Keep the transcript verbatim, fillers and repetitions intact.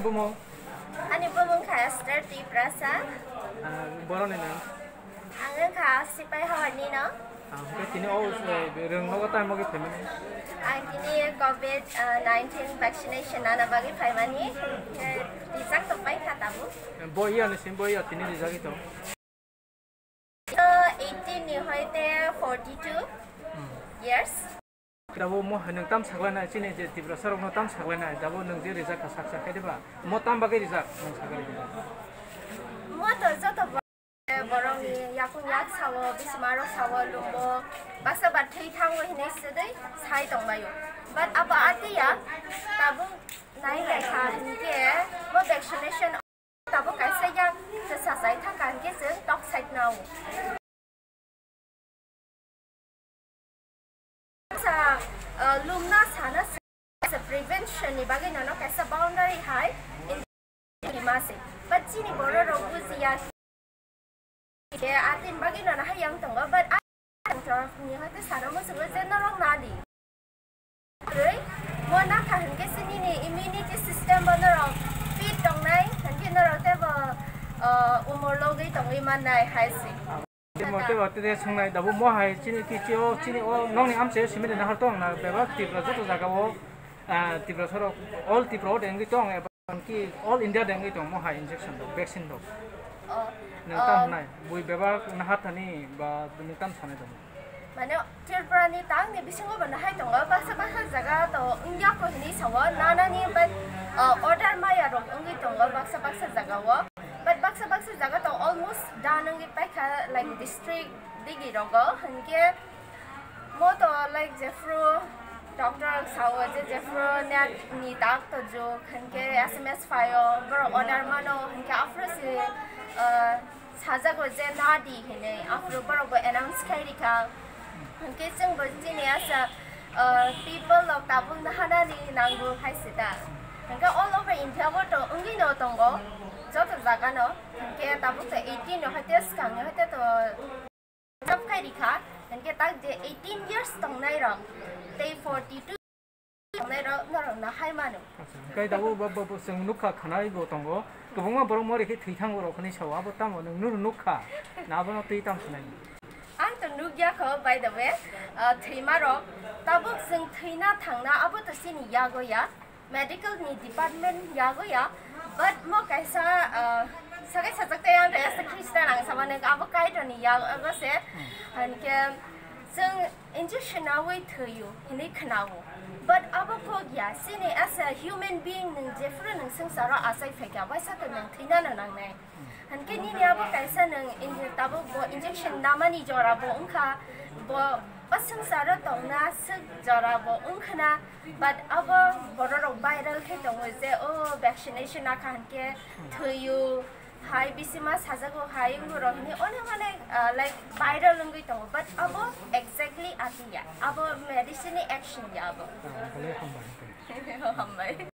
Bumung? Ani bumung kha Esther Tiprasa. Ah, boroni nang? Ang wngkha Sipai Hawani no. Ah, hwnkhe tini o, eh, rwng nogo tamo khe phaimani? Ang tini covid, ah, nineteen vaccination nana bagwi phaimani. Eh, rijak tongbai kha tabuk. Bo iya ni sim bo iya tini rijagwi tong. To eighteen ni hoite forty two years. Dabo mo hai nwng tam saklainai, chini je Tiprasa rokno tam saklainai, dabo nwng je rijak kha sak sak khe diba? Mo tam bagwi rijak nwng sakha rijak? Mo to joto bo-, borokni yakung yak sao, bisima rok sao, lumbo, baksa ba thwi thango hinwi swdwi sai tongbaio. But abo atiya, tabuk nai nai kha hinkhe mo vaccination Tabuk kaisa yak chwsa chai thangkha hinkhe chwng tok side nao. Sa, uh, lumna sana sa prevention ni bagwi nono kaisa boundary hai in mase. But chini borok rok bujiya. Ke atin bagwi nono hai yang tongo, but a ni hoite sana musugo je norok nadi. Kwrwi, mo nakha hinkhe se nini immunity system bo norok fit tongnai, hinkhe norok teibo, uh, umor logwi tongwi mannai hai se. Teibo, teibo, tei songnai, dabu mo hai chini kichio, chini o nokni amchaio simi de nahar tong na, bebak Tripura joto jaga o, ah, Tripura sorok, all Tripura o de wngwi tong, eba ki all India de wngwi tong mo hai injection rok, vaccine rok. Oh, nwng tam um, hwnai, bui bebak nahar thani ba nwng tam sanai tong? Mane, Tripura ni tang ni bisingo bo nahai tongo, baksa baksa jaga to wngya ko hinwi sao, nanani, but, uh, order maya rok wngwi tongo baksa baksa jaga o, but baksa baksa jaga to almost done wngwi paikha, like, district digi rogo, hinkhe mo to, like, jephru doctor rok sao je jephru net ni tak to juk, hinkhe S M S phaio, borok order mano, hinkhe aphuru se, uh, Sajago je nadi hinwi, aphuru borok bo announce khai rikha. Hinkhe chwng bo chini asa, uh, people rok tabuk nahanani nango hai se da. Hinkhe all over India bo to wngwi no tongo, joto jaga no. Hinkhe tabuk to eighteen no hoite swkang ni hoite to jab khai rikha. Hinkhe tak je eighteen years tongnai rok tei forty two Tongnai rok norok no hai mano. Acha, hwnkhe tabuk bo, bo, bo chwng nukha khwnai bo tongo. Kwbangma borok mori khe thwi thango rok hinwi sao, abo tamo nwng nuru nukha. Na abono twi tam sanai? Ang to nukya kho, by the way, ah, thwima rok tabuk chwng thwina thangna abo to chini yago ya, medical ni department yago ya, but mo kaisa, ah, sakai sajak tei ang kaisa Christian ang samani abo Kaitor ni yago se, hinkhe chwng Injection nawi thwio hinwi khwnao. But abo kok ya, chini as a human being nwng jephru nwng swngcharo achai phaikha, waisa to nwng thwinano nangnai. Hinkhe nini abo kaisa nwng in-, tabuk bo injection namani jora bo wngkha, bo o swngcharo tongna swk jora bo wngkhwna, but abo bororok viral khe tongo je o vaccination nakha hinkhe thwio. Hai bisima sajago hai wngwi rok hinwi onek onek, ah, like, viral wngwi tongo, but abo exactly ati ya, abo medicine ni action ya abo. Ah, belai hambai, hambai. Hambai.